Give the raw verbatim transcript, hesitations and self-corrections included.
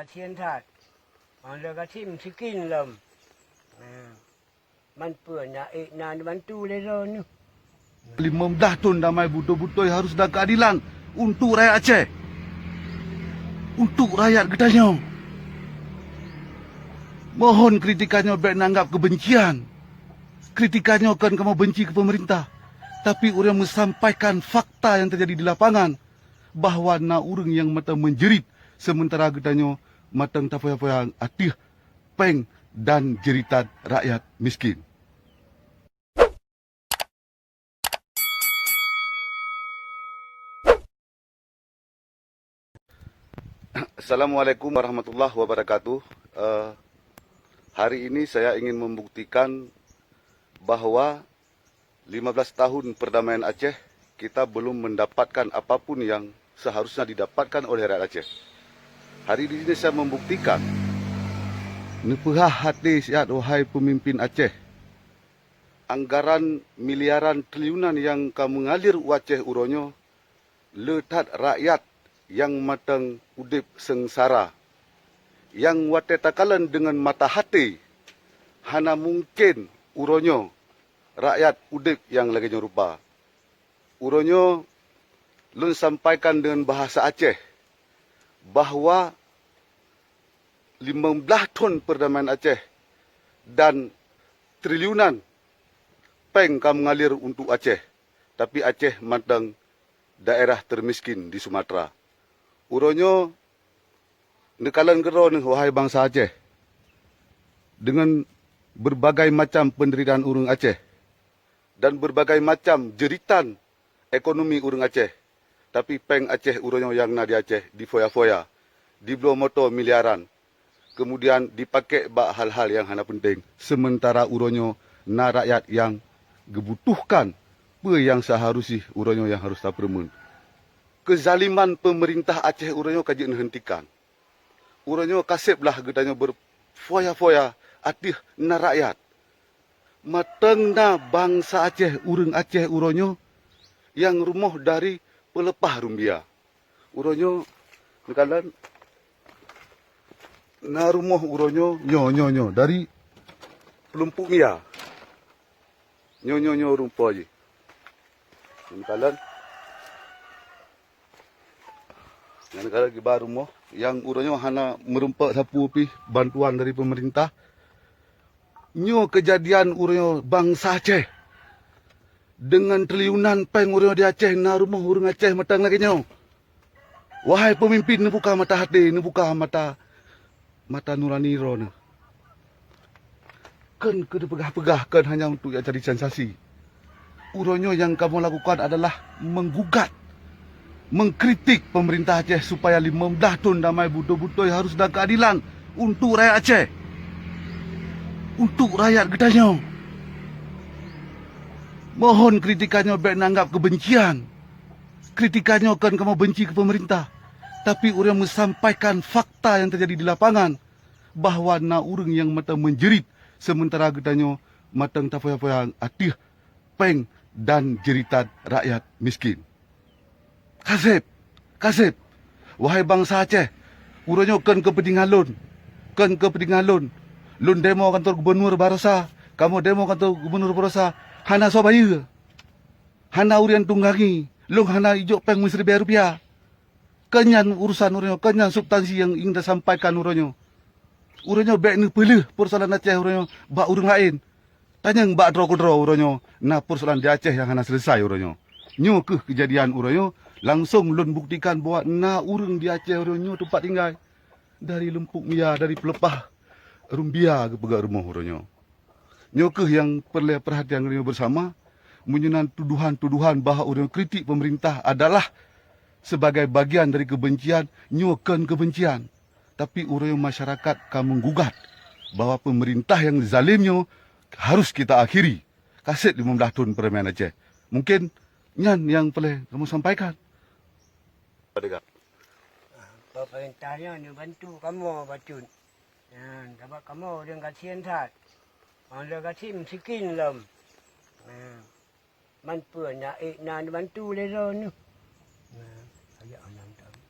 Kasihan that. Orang lé gasien meusiken lom. Nah, man peue na ék na neubantu lé droeneuh. Limong blaih thon damai beutôi-beutôi harôh na keuadilan untuk rakyat Aceh. Untuk rakyat geutanyoe. Mohon kritika nyoe bék neuanggab keubencian. Kritika nyoe kon kamoe benci keu peumeurintah, tapi ureuëng meusampaikan fakta nyang teujadi di lapangan, bahwa na ureuëng nyang mantong meujeurit, seumeuntara geutanyoe mantong tafoya-foya ateueh péng dan jeuritan rakyat miskin. Assalamualaikum warahmatullahi wabarakatuh. Eh, hari ini saya ingin membuktikan bahwa lima belas tahun perdamaian Aceh, kita belum mendapatkan apapun yang seharusnya didapatkan oleh rakyat Aceh. Hari ini saya membuktikan, neupeuhah até siat, wahai pemimpin Aceh. Anggaran miliaran triliunan nyang ka meungalir u Aceh uroe nyoe, le that rakyat nyang mantong udeb seungsara. Nyang watée takalon deungon mata até, hana mungken uroe nyoe rakyat udeb nyang lagée nyoe rupa. Uroe nyoe lôn sampaikan deungon bahasa Aceh bahwa limong blaih thon perdamaian Aceh dan triliunan péng ka meungalir untuk Aceh, tapi Aceh mantong daerah termiskin di Sumatera. Uroe nyoe neukalon keudroe neuh, wahai bansa Aceh, deungon berbagai macam penderitaan ureuëng Aceh dan berbagai macam jeuritan ekonomi ureuëng Aceh. Tapi péng Aceh uroe nyoe nyang na di Aceh difoya-foya, dibloe moto miliaran, kemudian dipakék bak hal-hal nyang hana peunteng, seumeuntara uroe nyoe na rakyat nyang geubutuhkan peue nyang seuharôh jih uroe nyoe nyang harôh tapeureumeun. Keuzaliman peumeurintah Aceh uroe nyoe ka jeuet neuheuntikan. Uroe nyoe kaseb lah geutanyoe berfoya-foya ateueh na rakyat. Mantong na bansa Aceh, ureuëng Aceh uroe nyoe nyang rumoh dari peuleupah rumbia. Uroe nyoe neukalon na rumoh uroe nyoe, nyoe, nyoe, nyoe, dari peulimpok mia. Nyoe, nyoe, nyoe rumoh jih. Neukalon. Nyang ka lagée ba rumoh nyang uroe nyoe hana meurumpok sapeue pih bantuan dari peumeurintah. Nyoe keujadian uroe nyoe bansa Aceh. Deungon triliunan péng uroe nyoe di Aceh na rumoh ureuëng Aceh mantong lagée nyoe. Wahai peumimpin, neubuka mata até, neubuka mata mata nurani droeneuh. Kon keu teupeugah-peugah, kon hanya untuk jak cari sensasi. Uroe nyoe nyang kamoe lakukan adalah menggugat, mengkritik pemerintah Aceh supaya limong blaih thon damai beutôi-beutôi harôh na keuadilan untuk rakyat Aceh, untuk rakyat geutanyoe. Mohon kritika nyoe bék neuanggab keubencian. Kritika nyoe kon kamoe benci keu pemerintah, tapi ureuëng meusampaikan fakta nyang teujadi di lapangan, bahwa na ureuëng nyang mantong meujeurit, seumeuntara geutanyoe mantong tafoya-foya ateueh péng dan jeuritan rakyat miskin. Kaseb, kaseb, wahai bansa Aceh, uroe nyoe kon keupeuntengan lôn, kon keupeuntengan lôn. Lôn demo kantor gubernur baroesa, kamoe demo kantor gubernur baroesa, hana soe bayeue. Hana ureuëng tunggangi, lôn hana ijok péng meusiribée rupiah. Kon nyan urusan uroe nyoe, kon nyan substansi nyang ingin tasampaikan uroe nyoe. Uroe nyoe bék neupeuleueh peusoalan Aceh uroe nyoe bak ureuëng laén. Tanyong bak droe keudroe uroe nyoe na peusoalan di Aceh nyang hana seuleusai uroe nyoe. Nyoe kheueh keujadian uroe nyoe, langsong lôn buktikan bahwa na ureuëng di Aceh uroe nyoe teumpat tinggai. Dari lumpuk mia, dari peuleupah rumbia geupeugah rumoh uroe nyoe. Nyoe kheueh nyang peureulée peurhatian geutanyoe beusama. Meunyoe na tudohan-tudohan bahwa ureuëng kritik pemerintah adalah sebagai bagian dari keubencian, nyoe kon keubencian. Tapi uroe nyoe masyarakat ka menggugat bahwa pemerintah nyang zalim nyoe harus kita akhiri. Kaseb limong blaih thon perdamaian Aceh. Mungkin nyan nyang peureulée kamoe sampaikan. Pemerintah nyoe neubantu kamoe bacut. Nyan, sabab kamoe ureuëng gasien that. Ureuëng gasien meusiken lom. Nah, man peue na ék na neubantu lé droeneuh. Nah, ayah anang tabi.